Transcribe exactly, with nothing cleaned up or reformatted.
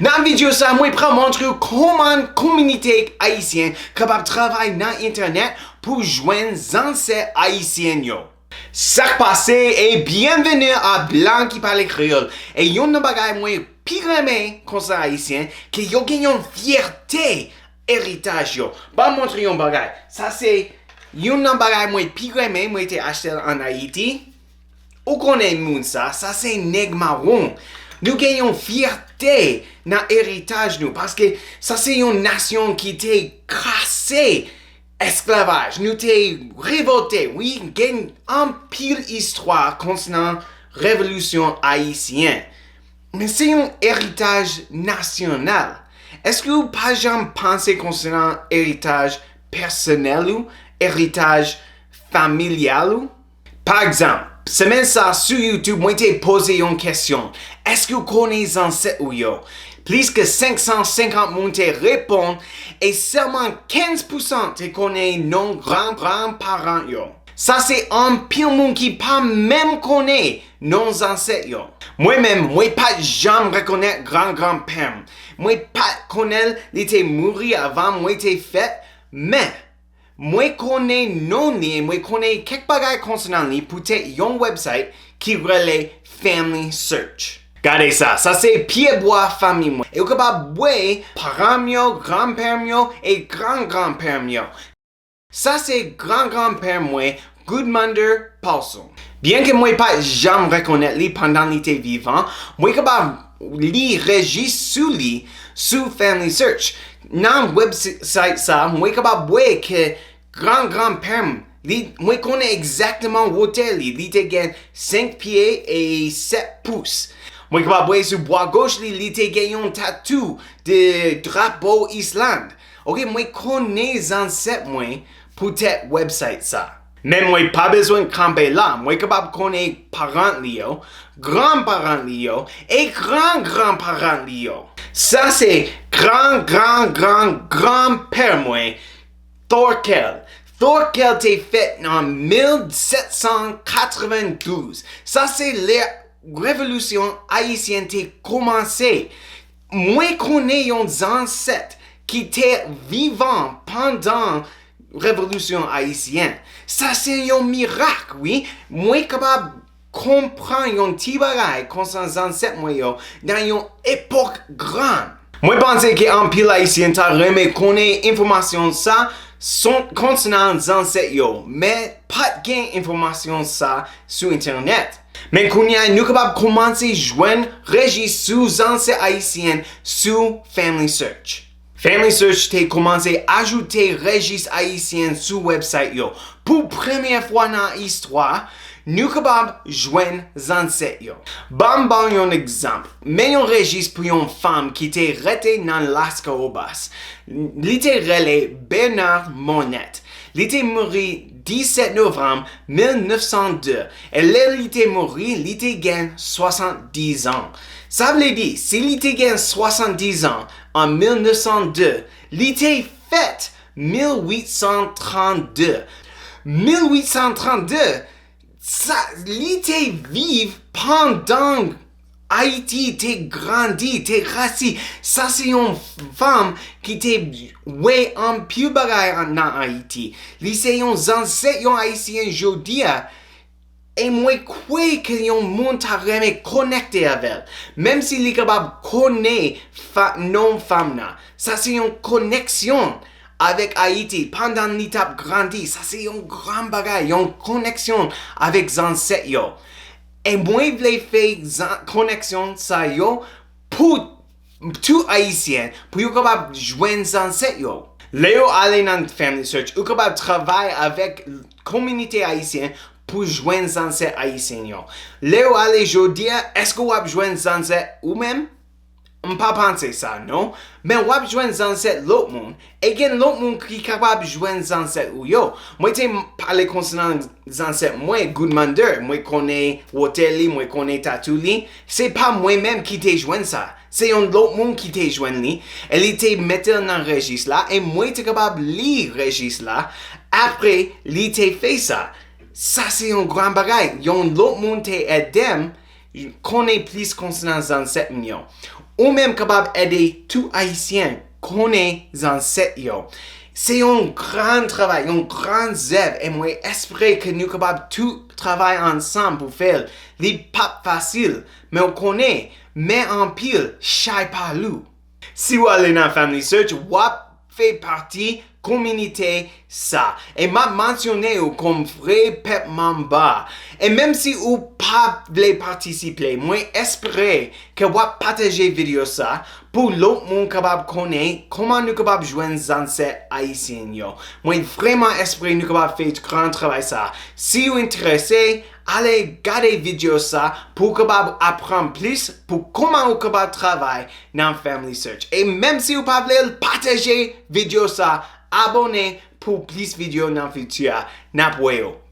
Nan videyo sa, mwen pral montre w kòman kominote ayisyen kapab travay nan entènèt pou jwenn zansèt ayisyen yo. Sa k pase e byenveni a Blan ki pale kreyòl. E youn nan bagay mwen pi renmen konsènan ayisyen, ke yo gen yon fyète eritaj yo. Ban m montre yon bagay. Sa se youn nan bagay mwen pi renmen, mwen te achte l ann Ayiti. Ou konnen moun sa, sa se nèg mawon. Nou gen yon fyète nan eritaj nou, paske sa se yon nasyon ki te kase esklavaj. Nou te revòlte, wi, gen anpil istwa konsènan revolisyon ayisyen. Men se yon eritaj nasyonal. Èske w pa janm panse konsènan eritaj pèsonèl ou, eritaj familyal ou? Pa egzanp, semèn sa sou YouTube, mwen te poze yon kesyon. Èske w konnen zansèt ou yo? Plis ke senk san senkant moun te reponn, e sèlman kenz pousan te konnen non gran granparan yo. Sa se anpil moun ki pa menm konnen non zansèt yo. Mwen menm, mwen pa t janm rekonèt gran granpè m. Mwen pa t konnen l, li te mouri avan mwen te fèt, men mwen konnen non li e mwen konnen kèk bagay konsènan li poutèt yon website ki rele Family Search. Gade sa, sa se pyebwa fanmi mwen. E ou kapab wè paran m yo, granpè m yo, e gran granpè m yo. Sa se gran granpè mwen, Gudmundur Paulson. Byenke mwen pa t janm rekonèt li pandan li te vivan, mwen kapab li rejis sou li sou Family Search. Nan website sa, mwen kapab wè ke gran granpè m, li, mwen konnen egzakteman wotè li. Li te gen senk pye e sèt pous. Mwen kapab wè sou bwa goch li, li te gen yon tatou de drapo Island. Ok, mwen konnen zansèt mwen poutèt website sa. Men mwen pa bezwen kanpe la, mwen kapab konnen paran li yo, granparan li yo, e gran granparan li yo. Sa se gran gran gran granpè mwen, Thorkel. Thorkel te fèt nan mil sèt san katrevendouz. Sa se lè revolisyon ayisyen te kòmanse. Mwen konnen yon zansèt ki te vivan pandan revolisyon ayisyen. Sa se yon mirak, wi. Mwen kapab konprann yon ti bagay konsènan zansèt mwen yo nan yon epòk gran. Mwen panse ke anpil ayisyen ta renmen konnen enfòmasyon sa konsènan zansèt yo, men pa t gen enfòmasyon sa sou entènèt. Men kounye a, nou kapab kòmanse jwenn rejis sou zansèt ayisyen sou Family Search. Family Search te kòmanse ajoute rejis ayisyen sou website yo. Pou premyè fwa nan istwa, nou kapab jwenn zansèt yo. Ban m ba w yon egzanp. Men yon rejis pou yon fanm ki te rete nan Las Cahobas. Li te rele Bernard Monette. Li te mouri disèt novanm mil nèf san de. E lè li te mouri, li te gen swasanndizan. Sa vle di, si li te gen swasanndizan an mil nèf san de, li te fèt mil wit san trannde. Mil wit san trannde, sa, li te viv pandan Ayiti te grandi, te rasi. Sa se yon fanm ki te wè anpil bagay nan Ayiti. Li se yon zansèt yon Ayisyen jodi a. E mwen kwè ke yon moun ta renmen konekte avè l. Menm si li kapab konnen fa, non fanm nan. Sa se yon koneksyon avèk Ayiti pandan li t ap grandi. Sa se yon gran bagay, yon koneksyon avèk zansèt yo. E mwen vle fè zan, koneksyon sa yo pou tout Ayisyen, pou yo kapab jwenn zansèt yo. Lè yo ale nan Family Search, ou kapab travay avèk kominote ayisyen pou jwenn zansèt ayisyen yo. Lè yo ale jodi a, èske w ap jwenn zansèt ou menm? M pa panse sa, non. Men w ap jwenn zansèt lòt moun, e gen lòt moun ki kapab jwenn zansèt ou yo. Mwen te pale konsènan zansèt mwen, Gudmundur, mwen konnen wotè li, mwen konnen tatou li. Se pa mwen menm ki te jwenn sa. Se yon lòt moun ki te jwenn li, e li te mete l nan rejis la, e mwen te kapab li rejis la, apre li te fè sa. Sa se yon gran bagay. Yon lòt moun te ede m konnen plis konsènan zansèt m yo. Ou menm kapab ede tout Ayisyen konnen zansèt yo. Se yon gran travay, yon gran zèv, e mwen espere ke nou kapab tout travay ansanm pou fè l. Li p ap fasil, men w konnen, men anpil, chay pa lou. Si w ale nan FamilySearch, w ap fè pati kominote sa. E m ap mansyone w kòm vrè pèp Manba. E menm si ou pa vle patisipe, mwen espere ke w ap pataje videyo sa pou lòt moun kapab konnen kòman nou kapab jwenn zansèt ayisyen yo. Mwen vrèman espere nou kapab fè gran travay sa. Si w enterese, ale gade videyo sa pou w kapab aprann plis pou kòman ou kapab travay nan FamilySearch. E menm si ou pa vle l, pataje videyo sa, abòne pou plis videyo nan fiti a. N ap wè yo.